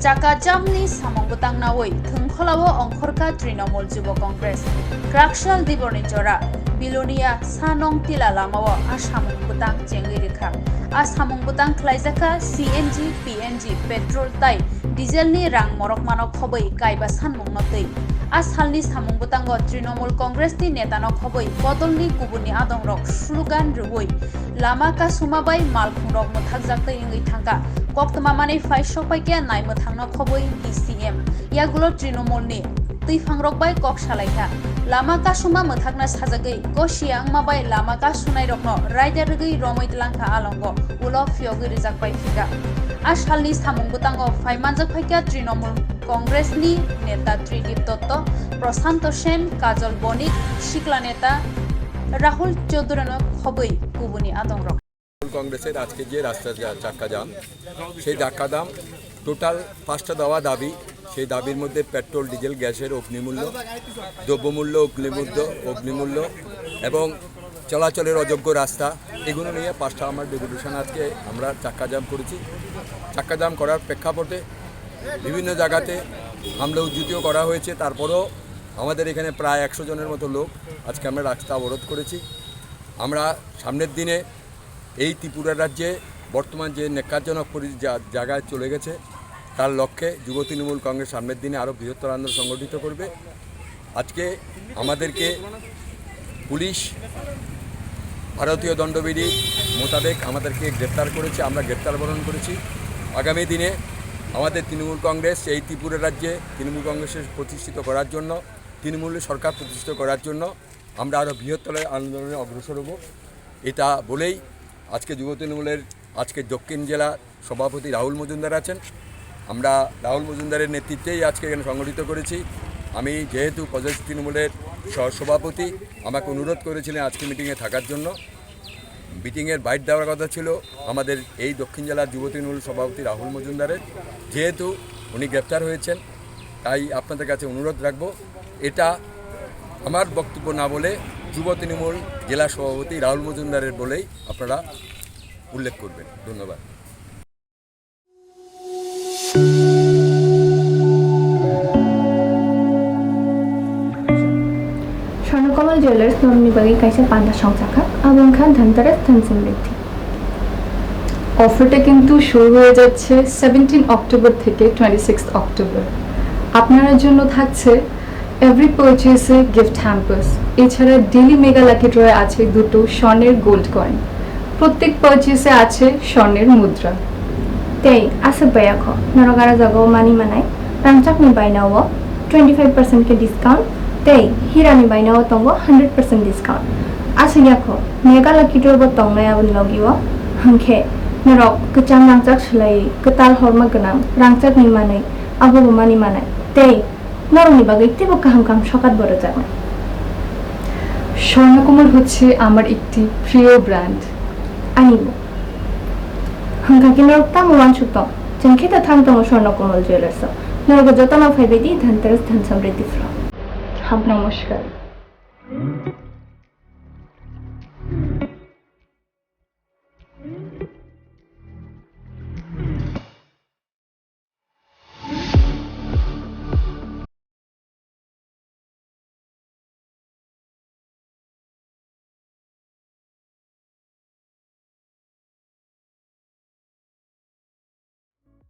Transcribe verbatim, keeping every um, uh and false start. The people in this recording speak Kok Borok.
Chakka jamni samung bwtang nawi thwngkholao ongkhorkha Trinamool Jubo Congress. Kwraksal diborni jora Bilonia Sanong Tila lamao a samung bwtang chengwi rwkha. A samung bwtang khlaijakha C N G, P N G, petrol tai diesel ni rang morokmano khobwi kaiba sanmungno twi. A salni samung bwtango Trinamool Congress ni netano khobwi bodolni kubuni adongrok slogan rwui lama kasuma bai malkhungrok mwthakjak twi wngwi thangkha. Koktwma manwi phai sokpaikha naimwthangno khobwi D C M. Yagulo Trinamool ni twifangrok bai kok salaikha. Lama kasuma mwthakna sajagwi gosia wngma bai lama kasunairokno raida rwgwi romwi tlangkha alongo ulo phiyogwi rwjakpai phika. A salni samung bwtango phai manjak phaikha Trinamool Congress ni neta Tridip Dotto, Prashanto Sen, Kajol Bonik, Sikla neta Rahul Chaudhuryno khobwi kubuni adongrok. কংগ্রেসের আজকে যে রাস্তা জা-, চাক্কা জাম, সেই চাক্কা জাম টোটাল পাঁচটা দেওয়া দাবি। সেই দাবির মধ্যে পেট্রোল, ডিজেল, গ্যাসের অগ্নিমূল্য, দ্রব্যমূল্য, অগ্নিমূল্য, অগ্নিমূল্য এবং চলাচলের অযোগ্য রাস্তা, এগুলো নিয়ে পাঁচটা আমার ডেপুটেশন আজকে আমরা চাক্কা জাম করেছি। চাক্কা জাম করার প্রেক্ষাপটে বিভিন্ন জায়গাতে হামলা উদ্ধৃতিও করা হয়েছে। তারপরেও আমাদের এখানে প্রায় একশো জনের মতো লোক আজকে আমরা রাস্তা অবরোধ করেছি। আমরা সামনের দিনে এই ত্রিপুরা রাজ্যে বর্তমান যে ন্যাক্কারজনক পরি-, জা-, জায়গায় চলে গেছে, তার লক্ষ্যে যুব তৃণমূল কংগ্রেস সামনের দিনে আরও বৃহত্তর আন্দোলন সংগঠিত করবে। আজকে আমাদেরকে পুলিশ ভারতীয় দণ্ডবিধি মোতাবেক আমাদেরকে গ্রেপ্তার করেছে, আমরা গ্রেপ্তার বরণ করেছি। আগামী দিনে আমাদের তৃণমূল কংগ্রেস এই ত্রিপুরা রাজ্যে তৃণমূল কংগ্রেসের প্রতিষ্ঠিত করার জন্য, তৃণমূলের সরকার প্রতিষ্ঠিত করার জন্য আমরা আরও বৃহত্তর আন্দোলনে অগ্রসর হব। এটা বলেই আজকে যুব তৃণমূলের আজকে দক্ষিণ জেলা সভাপতি রাহুল মজুমদার আছেন। আমরা রাহুল মজুমদারের নেতৃত্বেই আজকে এখানে সংগঠিত করেছি। আমি যেহেতু প্রদেশ তৃণমূলের সহ-সভাপতি, আমাকে অনুরোধ করেছিলেন আজকে মিটিংয়ে থাকার জন্য। মিটিংয়ের বাইট দেওয়ার কথা ছিল আমাদের এই দক্ষিণ জেলার যুব তৃণমূল সভাপতি রাহুল মজুমদারের, যেহেতু উনি গ্রেপ্তার হয়েছেন, তাই আপনাদের কাছে অনুরোধ রাখবো, এটা আমার বক্তব্য না বলে যুব তৃণমূল জেলা সভাপতি রাহুল মজুমদারের বলেই আপনারা উল্লেখ করবেন। ধন্যবাদ। Swarnakomal Jewellers norokni bagwi kaisa panda songchakha, abo wngkha Dhanteras Dhan Samriddhi। অফারটা কিন্তু শুরু হয়ে যাচ্ছে সেভেন্টিন অক্টোবর থেকে টোয়েন্টি সিক্স অক্টোবর। আপনার জন্য থাকছে এভরি পারচেসে গিফট হ্যাম্পার্স, এছাড়া ডেইলি মেগা লাকি ড্রয়ে আছে দুটো স্বর্ণের গোল্ড কয়েন, প্রত্যেক পারচেসে আছে স্বর্ণের মুদ্রা। Tei aswk bai kho, norok aro jagao mani manai, rangchakni bainao twenty five percent khe discount, tei hirani bainao tongo hundred percent discount. Aswk ya kho, mega lucky draw bo tongnai aboni logio, hwnkhe norok kwcham rangchak swlaiwi kwtal horma gwnang rangchakni manwi abobo mani manai, tei norokni bagwi teibo kaham kaham sokat bo rwjaknai. Swarnakamal হচ্ছে আমার একটি প্রিয় brand. Anibo. Hwnkha khe norok tamo uansuk tong? Chwng khe ta thang tongo Swarnakomal Jewellers-o. Norok jotono phaibai di Dhanteras Dhan Samriddhi Pro. Ham namaskar.